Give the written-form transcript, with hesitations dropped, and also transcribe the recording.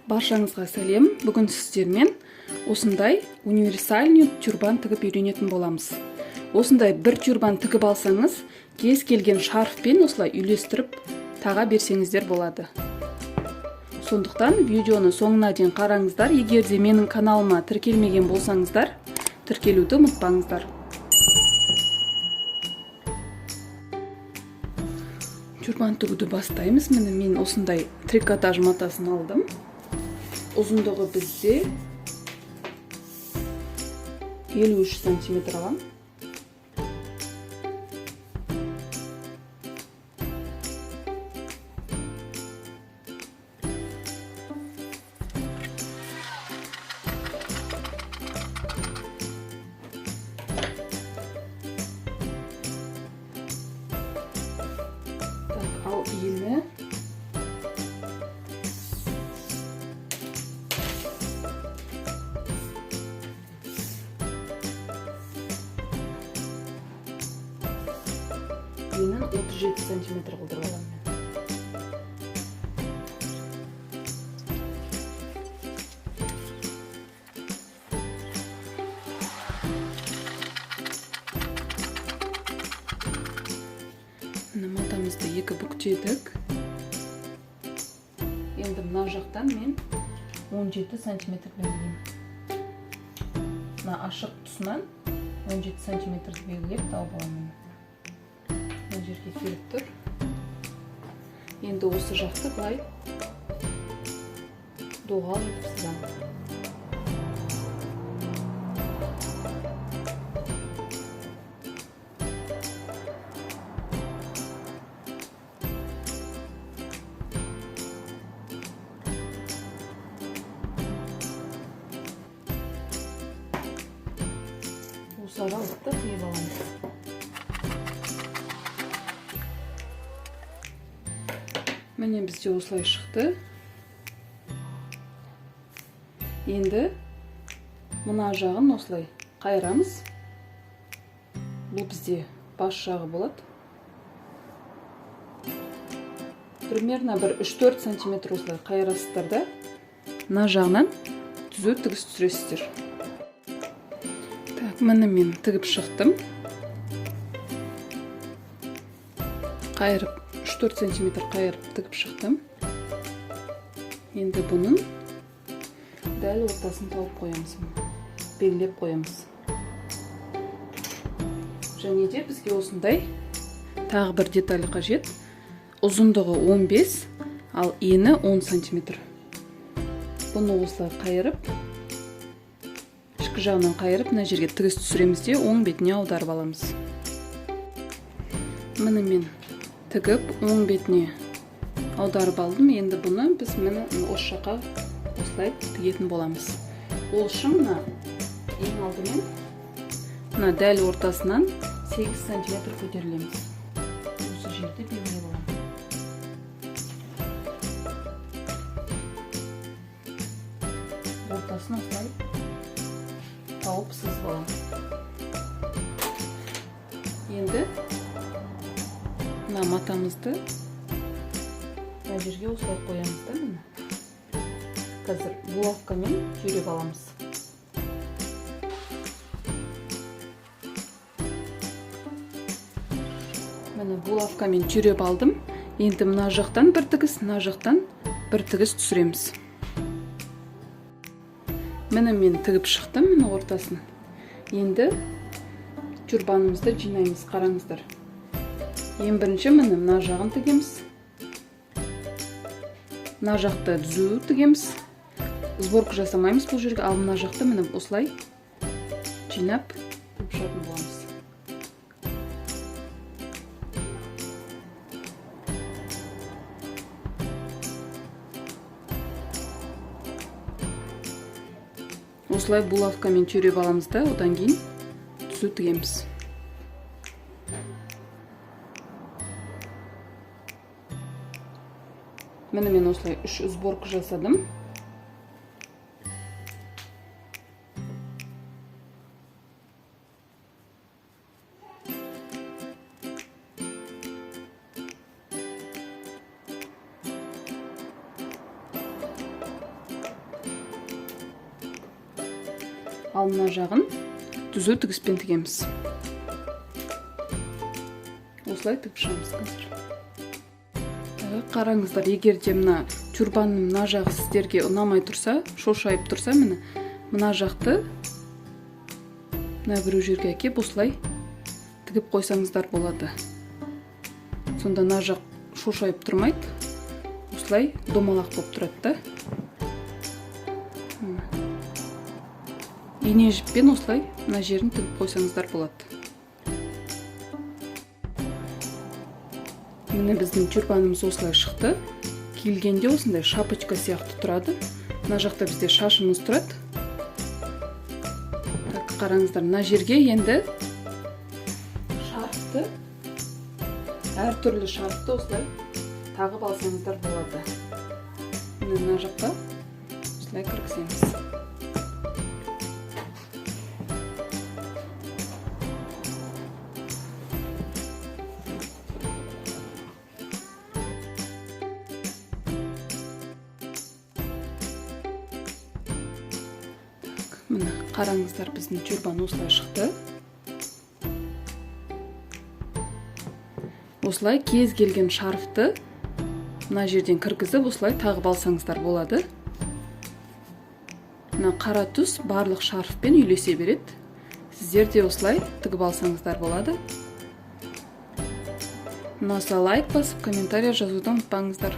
Баршаңызға сәлем. Бүгін сіздермен осындай универсальный тюрбан тігіп үйренетін боламыз. Осындай бір тюрбан тігіп алсаңыз, кез келген шарфпен осылай үйлестіріп таға берсеңіздер болады. Сондықтан видеоны соңына дейін қараңыздар. Егер де менің каналыма тіркелмеген болсаңыздар, тіркелуді ұмытпаңыздар. Тюрбан тігуді бастаймыз. Міне мен осындай трикотаж матасын алдым. Ұзындығы бізде 53 сантиметр аламын. Так, ал ені 37 сантиметр қылдырып аламын мен. Міне матамызды екі бүктедік. Енді мына жақтан мен 17 сантиметр белгілеймін. Мына ашық тұсынан 17 сантиметрді белгілеп тауып аламын. Мына жерге келіп тұр. Енді осы жақты былай доғал етіп сызамын. Осы аралықты қиып аламыз. Міне бізде осылай шықты. Енді мына жағын осылай қайырамыз. Бұл бізде бас жағы болады. Примерно бір 3-4 сантиметр осылай қайырасыздар да, мына жағынан түзу тігіс түсіресіздер. Так, міне мен тігіп шықтым. Қайырып 3-4 сантиметр қайырып тігіп шықтым. Енді бұның дәл ортасын тауып қоямыз, белгілеп қоямыз. Және де бізге осындай тағы бір деталь қажет. Ұзындығы 15, ал ені 10 сантиметр. Бұны осылай қайырып, ішкі жағынан қайырып, мына жерге тігіс түсіреміз де, оң бетіне аударып аламыз. Міне мен тігіп, оң бетіне аударып алдым. Енді бұны біз міне осы жаққа осылай тігетін боламыз. Ол үшін мына ең алдымен мына дәл ортасынан 8 сантиметр көтерілеміз. Осы жерді белгілеп аламын. Ортасын осылай тауып сызып аламын. Енді мына матамызды мына жерге осылай қоямыз да, міне. Қазір булавкамен түйреп аламыз. Міне булавкамен түйреп алдым. Енді мына жақтан бір тігіс, мына жақтан бір тігіс түсіреміз. Міне мен тігіп шықтым міне ортасын. Енді тюрбанымызды жинаймыз, қараңыздар. Ең бірінші міне мына жағын тігеміз. Мына жақты түзу тігеміз. Сборка жасамаймыз бұл жерге, ал мына жақты міне осылай жинап тігіп шығатын боламыз. Осылай булавкамен түйреп аламыз да, одан кейін түзу тігеміз. Міне мен осылай 3 сборка жасадым. Ал мына жағын түзу тігіспен тігеміз. Осылай тігіп шығамыз қазір. Қараңыздар, егер де мына тюрбанның мына жағы сіздерге ұнамай тұрса, шошайып тұрса, міне мына жақты мына біреу жерге әкеп осылай тігіп қойсаңыздар болады. Сонда мына жақ шошайып тұрмайды, осылай домалақ болып тұрады да. Ине жіппен осылай мына жерін тігіп қойсаңыздар болады. Міне біздің тюрбанымыз осылай шықты. Киілгенде осындай шапочка сияқты тұрады. Мына жақта бізде шашымыз тұрады. Так, қараңыздар, мына жерге енді шарфты, әртүрлі шарфты осылай тағып алсаңыздар болады. Міне мына жаққа осылай кіргіземіз. Міне қараңыздар, біздің тюрбан осылай шықты. Осылай кез келген шарфты мына жерден кіргізіп осылай тағып алсаңыздар болады. Мына қара түс барлық шарфпен үйлесе береді. Сіздер де осылай тігіп алсаңыздар болады. Ұнаса лайк басып, комментарий жазуды ұмытпаңыздар.